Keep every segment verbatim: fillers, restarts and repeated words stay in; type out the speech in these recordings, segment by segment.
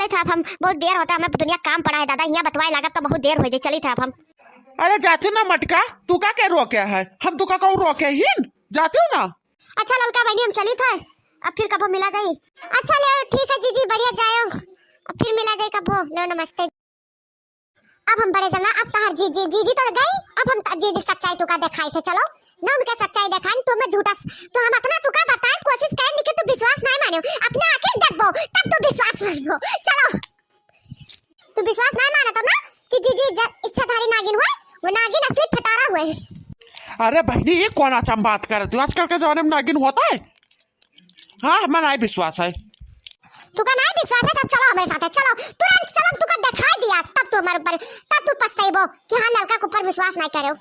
था, अब हम बहुत देर होता, हमें दुनिया काम पड़ा है दादा, हियाँ बतवाए लागब तो बहुत देर होइ जाई, चली था अब हम। अरे जाते ना मटका, तू का के रोके है? हम तू का कहूँ रोके ही न? जाते हो ना? अच्छा ललका बहिनी, हम चली था, अब फिर कबो मिला जाई। अच्छा ले ठीक है जीजी, बढ़िया जायो, अब फिर मिला जाई कबो। ले नमस्ते। अब हम बड़े जना, अब तहार जीजी, जीजी तो गई, अब हम त-, जीजी के सच्चाई तुका देखाई थे। चलो ना, उनके सच्चाई देखाई, तू हमें झूठा स-, तो हम अपना तुका बताए कोशिश करें कि तू विश्वास नहीं माने, अपने आँखें देखबो तब तू विश्वास मानबो। चलो, तू विश्वास नहीं माने तो ना कि जीजी ज-, इच्छाधारी नागिन हुए, वो नागिन असली फटारा हुए। अरे बहनी, ये कौन अचम बात करत हो? आजकल के जमाने में नागिन होता है? हाँ, हमें नहीं विश्वास है। तुका नहीं विश्वास है तो चलो हमारे साथ है, चलो तुरंत चलो, तुका दिखाई दिया तब तू हमारे ऊपर, तब तू पछताइबो कि हाँ ललका के ऊपर विश्वास नहीं करो।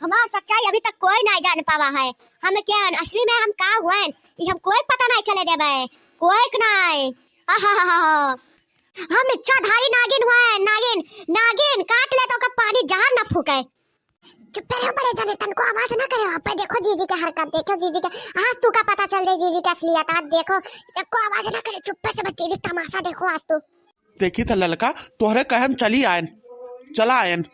हमार सच्चाई अभी तक कोई नहीं जान पावा है। हम क्या असली में हम का हुए, ये हम कोई पता नहीं चले देबे, कोई के नहीं। हम इच्छाधारी नागिन हुए, नागिन, नागिन काट ले तो ओकर पानी जहर न फूके। चुप्पे रहो बड़े जने, तनको आवाज ना करे। वहाँ पे देखो जीजी के हरकत, देखो जीजी के, आज तू का पता चल जाए जीजी के असलियत। आज देखो, एको आवाज ना करे, चुप्पे से बच्ची दी तमाशा देखो आज तू। देखी था ललका, तोहरे कहे हम चली आयन, चला आयन।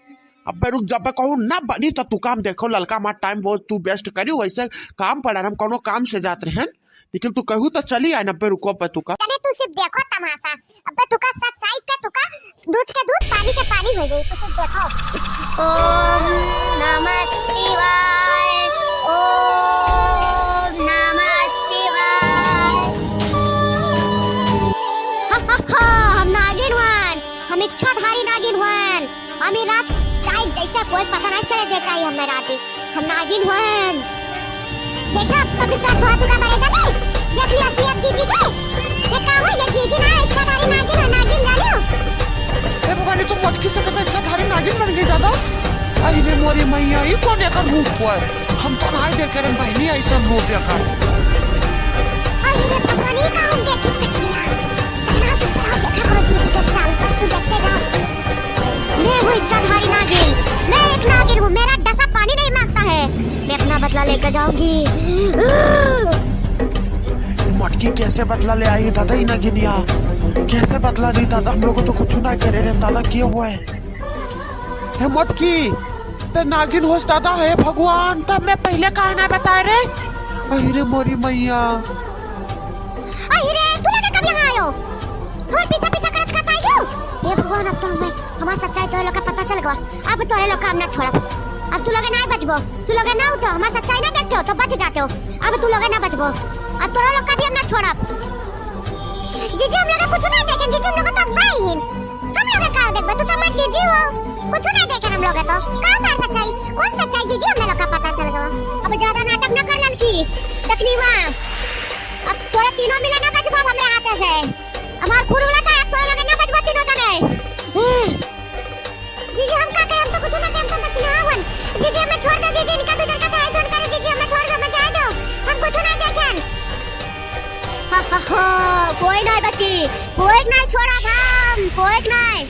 अबे रुक, जब कहूँ ना बनी तो तू काम देखो ललका, हमार टाइम वो तू वेस्ट करी, वैसे काम पड़ा, हम कौनो काम से जात रहन। लेकिन तू कहू तो चली आए, अब्बे रुको, अब्बे तू का। तने तू सिर्फ देखो तमाशा, अब्बे तू का सच्चाई पे तू का दूध के दूध, पानी के पानी हो गई, तू सिर्फ देखो। ओम नमः शिवाय, ओम नमः शिवाय। हा, हा, हा, हम नागिन वन, हम इच्छाधारी नागिन वन। हम ई रात चाहे जैसे कोई पता नहीं चले दे, चाहे हमें रात ही। हम नागिन हुएन। देखो, अब तो विश्वास हुआ तुका बड़े जाने। देख लिया असलियत जीजी के। ये का हो, ये जीजी ना, इच्छाधारी नागिन है, नागिन जानियो। ए भवानी, तू मोटकी से कैसे इच्छाधारी नागिन बन गई दादा? अरे मोरी मैया, ये कौन एकर रूप हुआ है? हम तो नहीं देखे रे बहनी ऐसा रूप एकर। अरे भवानी, का हम देखे पिछलिया? ना चुप रहो, देखा करो जीजी के चाल पर, तू देखते जाओ। मैं हूँ इच्छाधारी नागिन, मैं एक नागिन हूँ, मेरा डसा पानी नहीं मांगता है, मैं अपना बदला लेकर जाऊंगी। मटकी कैसे बदला ले आई दादा, ई नागिनिया कैसे बदला दी दादा? हम लोग को तो कुछ ना करे रे दादा, क्या हुआ है? हे मटकी, ते नागिन होस दादा, हे भगवान, तब मैं पहले काहे ना बताए रे? अरे मोरी मैया। अरे, तू लगे कब यहाँ आयो? हमार पीछा पीछा करत करत आयो? हे भगवान, अब तो हमें, हमार सच्चाई तोरे लोग का पता चल गवा। अब तोरे लोग का हम ना छोड़ब। अब तू लोग ना बचबो। तू लोग ना हो तो हमार सच्चाई ना देखते हो तो बच जाते हो। अब तू लोग ना बचबो। अब तोरे लोग का भी हम ना छोड़ब। जीजी, हम लोग कुछ ना देखे, जीजी, हम लोग तो भाई हैं। हम लोग का देखबे, तू तो हमार जीजी हो। कुछ ना देखे हम लोग तो। का तार सच्चाई? कौन सच्चाई जीजी, हम लोग का पता चल गवा। अब ज्यादा नाटक न कर ललकी। तकलीवा। अब तोरा तीनों मिला ना बचबो हमरे हाथे से। हमार खून उला था, तोरा लगे ना बचबो तीनों जने। जीजी, हम का करें? हम तो कुछ ना करें, हम तो दक्षिणा हवन। जीजी, हमें छोड़ दो, जीजी, इनका दो जन का चाहे जोन करे, जीजी, हमें छोड़ दो, हमें जाए दो। हम कुछ ना देखें। हा, हा, हा, कोई नहीं बची, कोई नहीं छोड़ा हम, कोई नहीं।